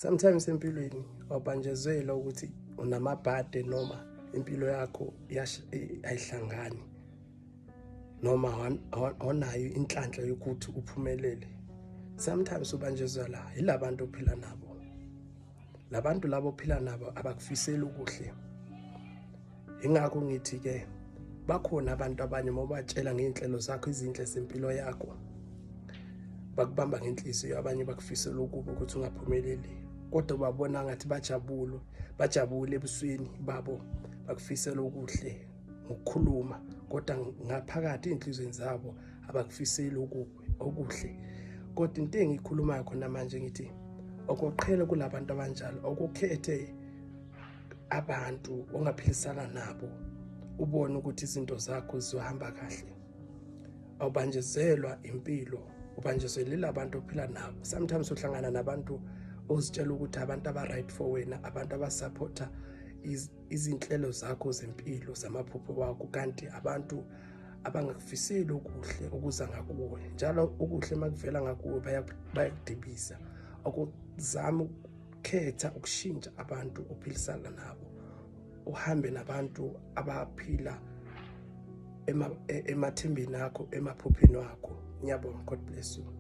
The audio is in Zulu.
Sometimes empilweni awubanjezelwa ukuthi unamabhade noma impilo yakho ayihlangani noma awunayo inhlanhla yokuthi uphumelele. Sometimes ubanjezelwa yilabantu ophila nabo. Labantu labo ophila nabo abakufiseli okuhle. Ingakho ngithi ke bakhona abantu abanye uma ubatshela ngey'nhlelo zakho izinhle zempilo yakho bakubamba ngenhliziyo, abanye bakufisela ukubi ukuthi ungaphumeleli, kodwa ubabona ngathi bajabule, bajabule ebusweni babo, bakufisela okuhle ngokukhuluma, kodwa ngaphakathi ey'nhliziyweni zabo abakufiseli okuhle. Kodwa into engiyikhulumayo khona manje ngithi okoqhele kulabantu abanjalo, okukhethe abantu ongaphilisana nabo, ubone ukuthi izinto zakho zizohamba kahle. Awubanjezelwa impilo, ubanjezelela abantu ophila nabo. Sometimes uhlangana nabantu ozitshela ukuthi abantu aba-right for wena, abantu abasupporta izinhlelo zakho zempilo, zamaphupho wakho, kanti abantu abangakufiseli okuhle okuza ngakuwe. Njalo okuhle makuvela ngakuwe bayakudibisa. Akuzame ukukhetha ukushintsha abantu ophilisana nabo, uhambe nabantu abaphila emathembeni akho, emaphupheni wakho. Ngiyabonga. God bless you.